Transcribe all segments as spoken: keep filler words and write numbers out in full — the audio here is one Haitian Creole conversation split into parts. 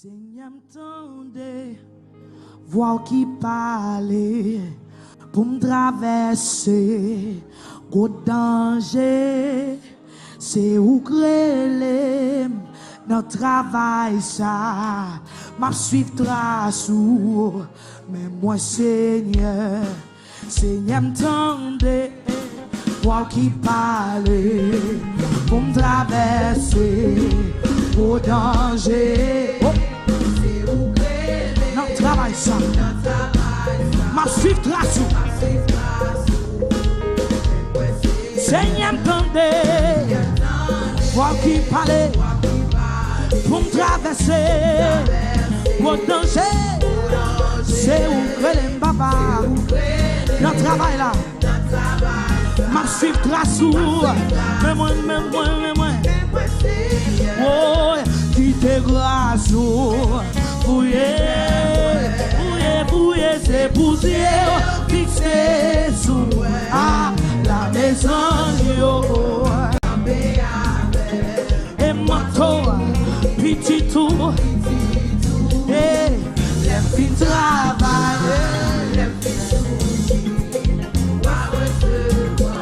Senyè, m tande vwa w ki pale pou m travèse gwo danje. Se ou k rele m nan travay sa. M ap swiv tras ou, men mwen, Senyè, Senyè, m tande vwa w ki pale pou m travèse gwo danje. Oh! Nan travay sa, m ap swiv tras ou. Senyè, m tande vwa w ki pale pou m travèse gwo danje. Se ou k rele m, papa, nan travay la. M ap swiv tras ou. Men mwen, men mwen, men mwen. Woy, kite gras ou fouye, fouye, fouye, se pou zye w fikse sou mwen. A, lame zanj yo. E manto pitit ou. E lè m fin travay, e lè m fin souri, w a resevwa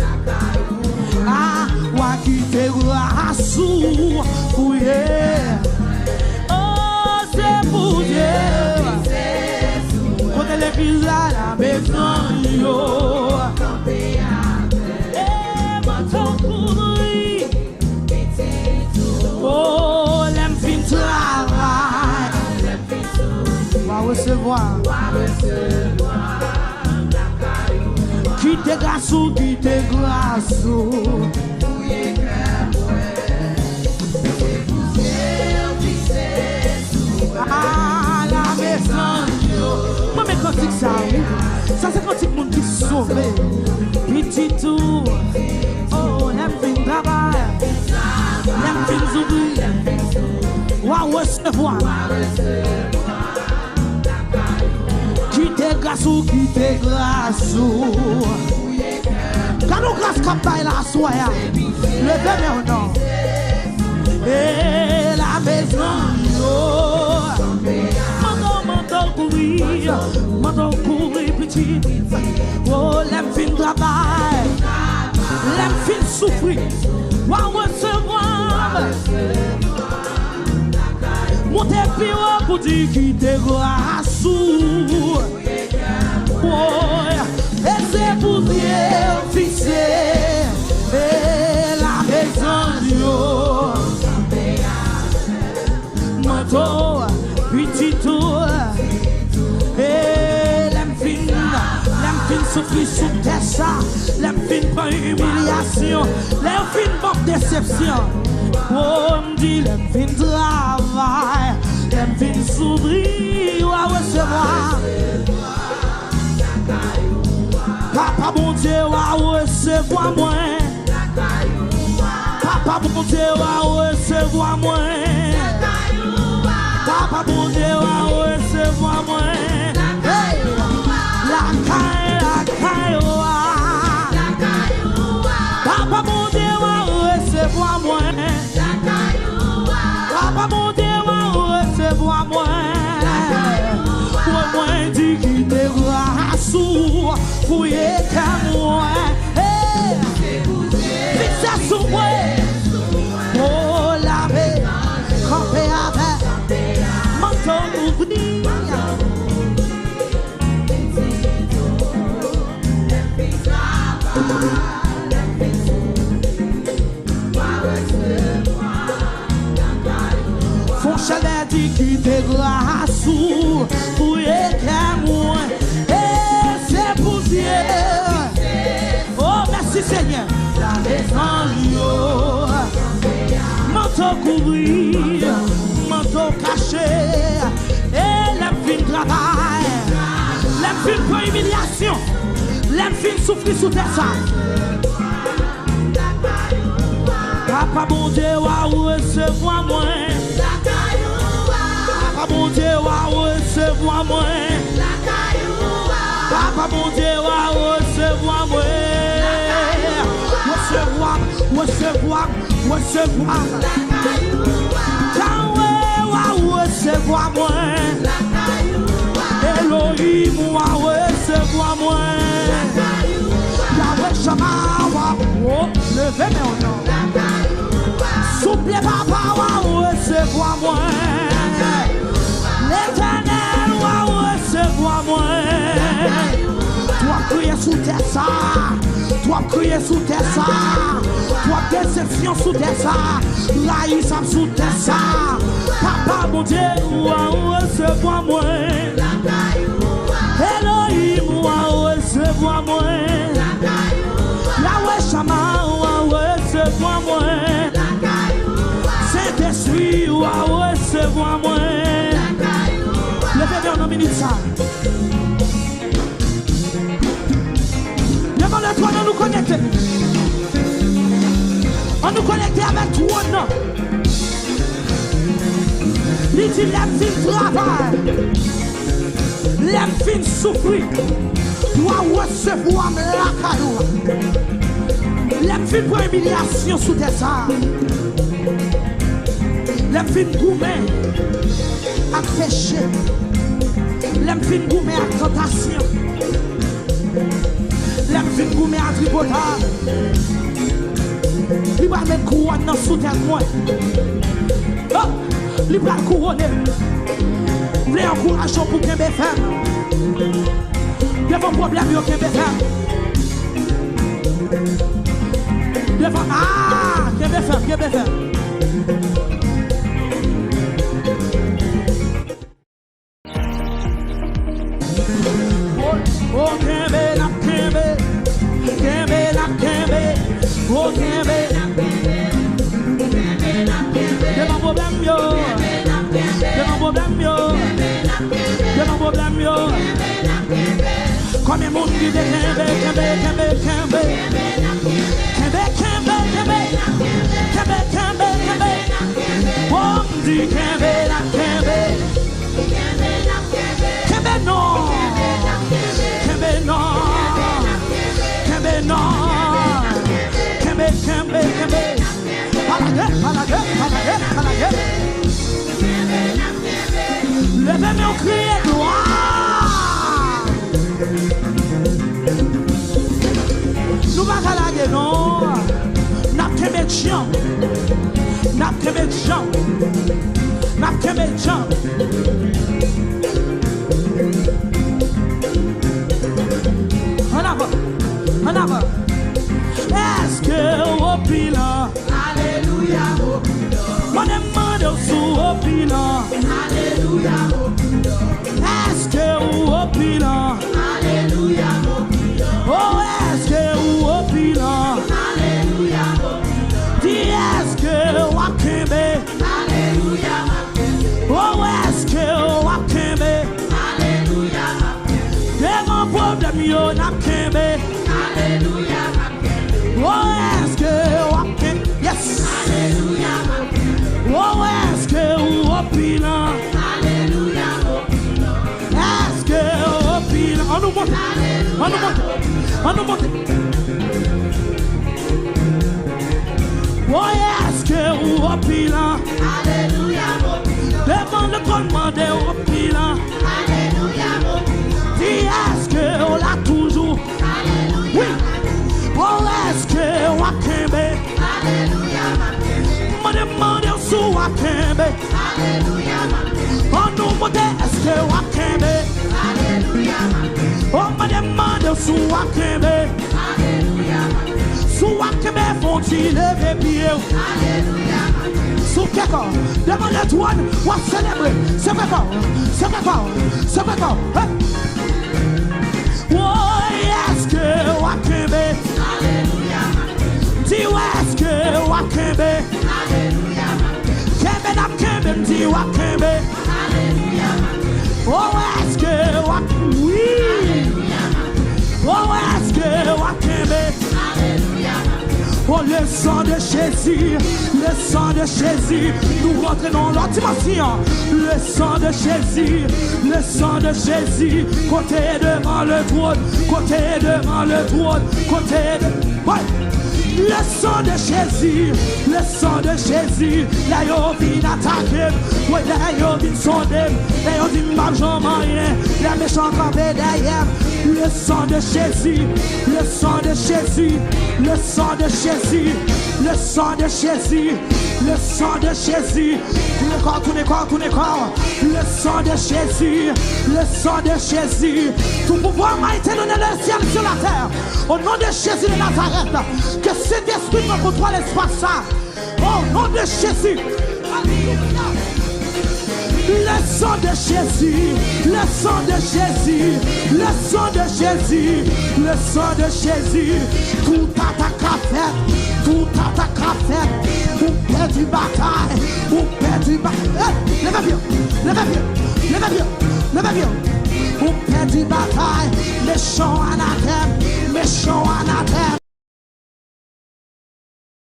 lakay ou. A, w a kite gras ou fouye. O, se pou Dye. Kote legliz la, lame zanj yo. E manto kouvri. O, lè m fin travay, w a resevwa. Kite gras ou, kite gras ou. A, lame zanj yo. Mwen, men kantik sa, wi. Sa se kantik moun ki sove. Pitit ou. O, lè m fin travay, lè m fin souri, w a resevwa. Kite gras ou, kite gras ou. Gade yon gras k ap bay la aswè a. Leve men w non. E lame zanj yo. Manto, manto kouvri, manto kouvri pitit. O, lè m fin travay, lè m fin soufri, w a resevwa. Monte pi wo pou di kite gras ou. Woy, e se pou zye w fikse, e lame zanj yo. Manto pitit ou. E lè m fin, lè m fin soufri sou tè sa, lè m fin pran imilyasyon, lè yo fin ban m desepsyon. O, m di lè m fin travay, lè m fin soufri, w a resevwa. Papa Bondye, w a resevwa mwen. Papa Bondye, w a resevwa mwen. Papa Bondye, w a resevwa mwen. Hey! Lakay, lakay, w a. Papa Bondye, w a resevwa mwen. Papa Bondye, w a resevwa mwen. Mwen, mwen di kite gras ou fouye kè mwen. Hey! Fikse sou mwen. O, lame, kanpe avè manto kouvri. Fon chalè di kite gras ou fouye kè mwen. E se pou Dye. O, mèsi Senyè. Lame zanj yo. Manto kouvri, manto kache. E lè m fin travay, lè m fin pran imilyasyon, lè m fin soufri sou tè sa. Papa Bondye, w a resevwa mwen. Papa Bondye, w a resevwa mwen. Papa Bondye, w a resevwa mwen. Resevwa m, resevwa m, resevwa m. Yahweh, w a Leve men w non. Souple, Papa, w a resevwa mwen. Letènèl, w a resevwa mwen. Twòp kriye sou tè sa. Twòp kriye sou tè sa. Twòp desepsyon sou tè sa. Rayisab sou tè sa. Papa Bondye, w a resevwa mwen. Elohim, w a resevwa mwen. Yahweh Shammah, w a resevwa mwen. Sentespri, w a resevwa mwen. Leve men w nan minit sa. Devan le twòn, ann nou konekte. Ann nou konekte avèk twòn nan. Li di, lè m fin travay, lè m fin soufri, w a resevwa m lakay ou. Lè m fin pran imilyasyon sou tè sa, lè m fin goumen ak peche, lè m fin goumen ak tantasyon, lè m fin goumen ak tripotay, li pral met kouwòn nan sou tèt mwen. Oh, li pral kouwone m. M vle ankouraje w pou kenbe fèm. Devan pwoblèm yo, kenbe fèm. Devan, ah, kenbe fèm, kenbe fèm. Oh, oh, kenbe, n ap kenbe. Kenbe, n ap kenbe. Oh, kenbe. Devan pwoblèm yo. Devan pwoblèm yo. Devan pwoblèm yo. Konbyen moun ki te kenbe, kenbe, kenbe, kenbe? Kenbe, kenbe, kenbe. Kenbe, kenbe, kenbe. Oh, m di kenbe, n ap kenbe. Kenbe non. Kenbe non. Kenbe non. Kenbe, kenbe, kenbe. Pa lage, pa lage, pa lage, pa lage. Leve men w, kriye glwa. Nou pa ka lage non. N ap kenbe djanm. N ap kenbe djanm. N ap kenbe djanm. Ann avan. Ann avan. Èske w opilan? Alelouya, opilan. Mande, mande w si w opilan. Alelouya, opilan. Èske w opilan? Alelouya, opilan. Oh, èske w opilan? Alelouya, opilan. Di, èske w ap kenbe? Alelouya, m ap kenbe. Oh, èske w ap kenbe? Alelouya, m ap kenbe. Devan pwoblèm yo, n ap kenbe. Alelouya, m ap kenbe. Oh, èske w ap kenbe? Yes. Alelouya, m ap kenbe. Oh, èske w opilan? Alelouya, m opilan. Èske w opilan? Ann nou monte. Ann nou monte. Ann nou monte. Oh, èske w opilan? Alelouya, m opilan. Devan le twòn, mande w opilan. Alelouya, m opilan. Di, èske w la toujou? Alelouya. Wi. Oh, èske w ap kenbe? Alelouya, m ap kenbe. Mande, mande w si w ap kenbe. Alelouya, m ap kenbe. Ann nou monte, èske w ap kenbe? Alelouya, m ap kenbe. Oh, mande, mande w si w ap kenbe. Alelouya, m ap kenbe. Si w ap kenbe, fè yon ti leve pye w. Alelouya, m ap kenbe. Sou kè kò, devan le twòn, w ap selebre. Sekwe kò, sekwe kò, sekwe kò. Hey! Woy, èske w ap kenbe? Alelouya, m ap kenbe. Di w, èske w ap kenbe? Alelouya, m ap kenbe. Kenbe n ap kenbe, m di w ap kenbe. Alelouya, m ap kenbe. Oh, èske w ap, wi. Alelouya, m ap kenbe. Oh, èske w ap kenbe? Alelouya, m ap kenbe. Oh, le sang de Jésus, le sang de Jésus, nou rantre nan yon lòt dimansyon. Le sang de Jésus, le sang de Jésus, kote devan le trône, kote devan le trône, kote de, ouais. Le sang de Jésus, le sang de Jésus, lè yo vin atake m, woy, lè yo vin sonde m, lè yo di m p ap janm anyen, lè mechan kanpe dèyè m. Le sang de Jésus, le sang de Jésus, le sang de Jésus, le sang de Jésus, le sang de Jésus. Tounen kò, tounen kò, tounen kò. Le sang de Jésus, le sang de Jésus. Tout pouvoir m'a été donné dans le ciel et sur la terre. Au nom de Jésus de Nazareth, que Saint-Esprit prend contrôle espace ça. Au nom de Jésus. Alléluia. Le sang de Jésus, le sang de Jésus, le sang de Jésus, le sang de Jésus. Tout atak ka fèt, tout atak ka fèt. Ou pèdi batay, ou pèdi batay. Leve pye, leve pye, leve pye, leve pye. Ou pèdi batay, mechan anatèm, mechan anatèm.